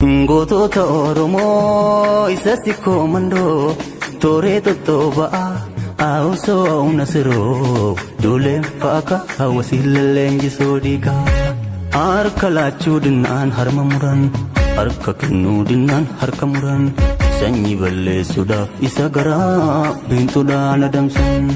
Gootota Oromoo isa sikkoo mandoo tooree tottoba'aa haawusoo humna siroo duuleen faaka hawwasii lalleenjisoo diigaa. Harka laachuu dinnaan harma muran harka kennuu dinnaan harka muran sanyii balleessuudhaaf isa garaa biintuudhaan adamsan.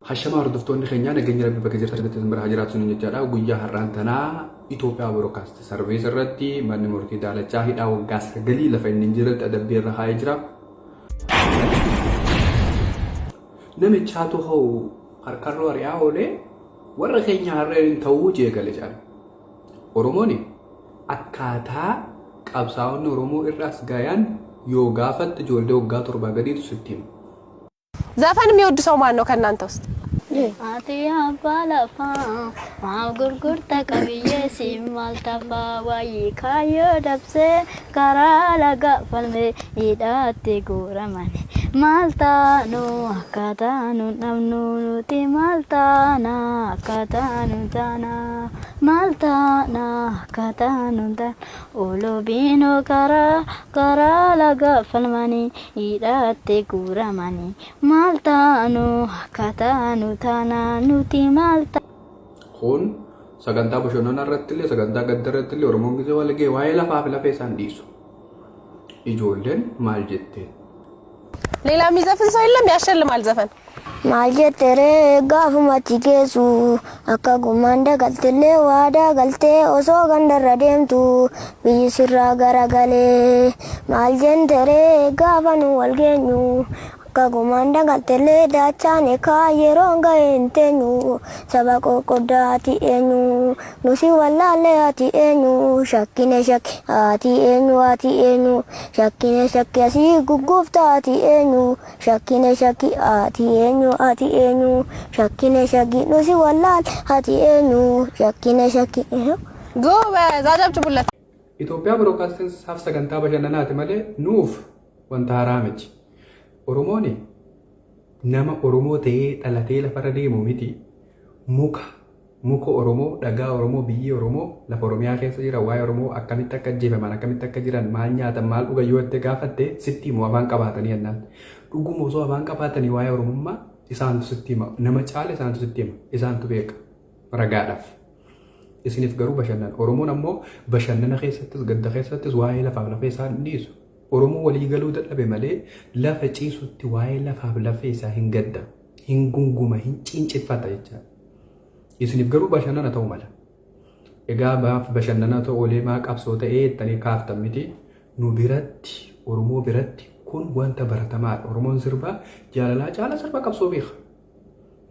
Hashamaa hordoftoonni keenyaa nageenya rabbi bakka jirtanitti isin bira haa jiraatu isiniin jechaadha. Guyyaa har'aan tanaa Itoophiyaa Broadcast Service irratti manni murtii Daalachaa hidhaa waggaa sagalii lafa inni hin jirretti adabbii irra kaa'ee jira. Namichaatu hoo harkarroo ari'aa oolee warra keenya harreen hin ta'uu jee gale jedhan. Oromoon akkaataa qabsaa'onni Oromoo irraas gayan yoo gaafatte ijoollee waggaa torbaa gadiitu sitti hima. ዘፈን የሚወድ ሰው ማን ነው ከእናንተ ውስጥ? Ati abbaa lafaa maaf gurgurta qabiyyee siin maal tafaa waayee kaayyoo dabsee karaa laga falmee hidhaatti guuramani maal taanu akka taanu dhabnu nuti maal taana akka taanu taana maal taana akka taanu taana olobiinoo karaa karaa laga falmanii hidhaatti guuramani maal taanu akka taanu taana nuti maal Kun sagantaa bashannanaa irratti illee sagantaa gadda irratti illee Oromoon gisee wal ga'e waa'ee lafaa fi lafee isaan dhiisu. Ijoolleen maal jetteen? ሌላ የሚዘፍን ሰው የለም? ያሸልማል ዘፈን። Maal jetteree gaafumatti geessu akka gumaan dagaltillee waadaa galtee osoo gandarra deemtu biyyi sirraa garagalee maal jetteree gaafa nu wal geenyu akka gumaan dagaltillee daachaan ekaa yeroon ga'e hin teenyu saba qoqqoddaa ati eenyu nusi wallaallee ati eenyu shakkine shakki ati eenyu ati eenyu shakkine shakki asii gugguufta ati eenyu shakkine shakki ati eenyu ati eenyu shakkine shakki nusi wallaal ati eenyu shakkine shakki. ጎበዝ፣ አጨብጭቡለት። Itoophiyaa Broadcasting saaf sagantaa bashannanaati malee nuuf wanta haaraa miti. Oromoon nama Oromoo ta'ee dhalatee lafarra deemu miti. Muka muka Oromoo, dhagaa Oromoo, biyyee Oromoo lafa Oromiyaa keessa jira waa'ee Oromoo akkamitti akka ajjeefaman, akkamitti akka jiran, maal nyaatan, maal dhugan yoo itti gaafatte sitti himu afaan qabaatanii jennaan. Dhuguma osoo afaan qabaatanii waa'ee Oromummaa isaantu sitti hima. Nama caala isaantu sitti hima. Isaantu beeka. Ragaadhaaf. Isiniif garuu bashannana. Oromoon ammoo bashannana keessattis gadda keessattis waa'ee lafaaf lafee isaa hin dhiisu. Oromoo walii galuu dadhabe malee lafa ciisutti waa'ee lafaaf lafee isaa hin gadda, hin gunguma, hin cincifata jechaadha. Isiniif garuu bashannana ta'uu mala. Egaa maaf bashannana ta'u olee maa qabsoo ta'ee jettanii kaaftan miti. Nu biratti Oromoo biratti kun wanta baratamaadha. Oromoon sirba jaalalaa caala sirba qabsoo beeka.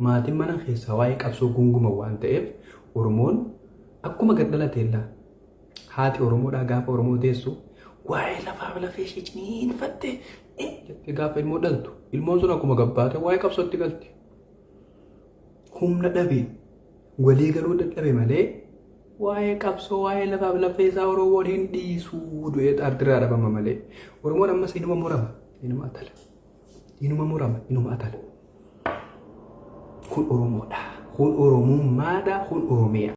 Maatiin mana keessaa waa'ee qabsoo gunguma waan ta'eef Oromoon akkuma gad dhalateella haati Oromoodhaa gaafa Oromoo deessu waa'ee lafaaf lafee ishee ciniinfatte jettee gaafa ilmoo dhaltu ilmoon sun akkuma gabbaate waa'ee qabsootti galti. Humna dhabe walii galuu dadhabe malee waa'ee qabsoo waa'ee lafaaf lafee isaa Oromoon hin dhiisu du'ee xaardirraa dhabama malee. Oromoon ammas inuma murama inuma atala inuma murama inuma atala. Kun Oromoodha. Kun Oromummaadha. Kun Oromiyaa.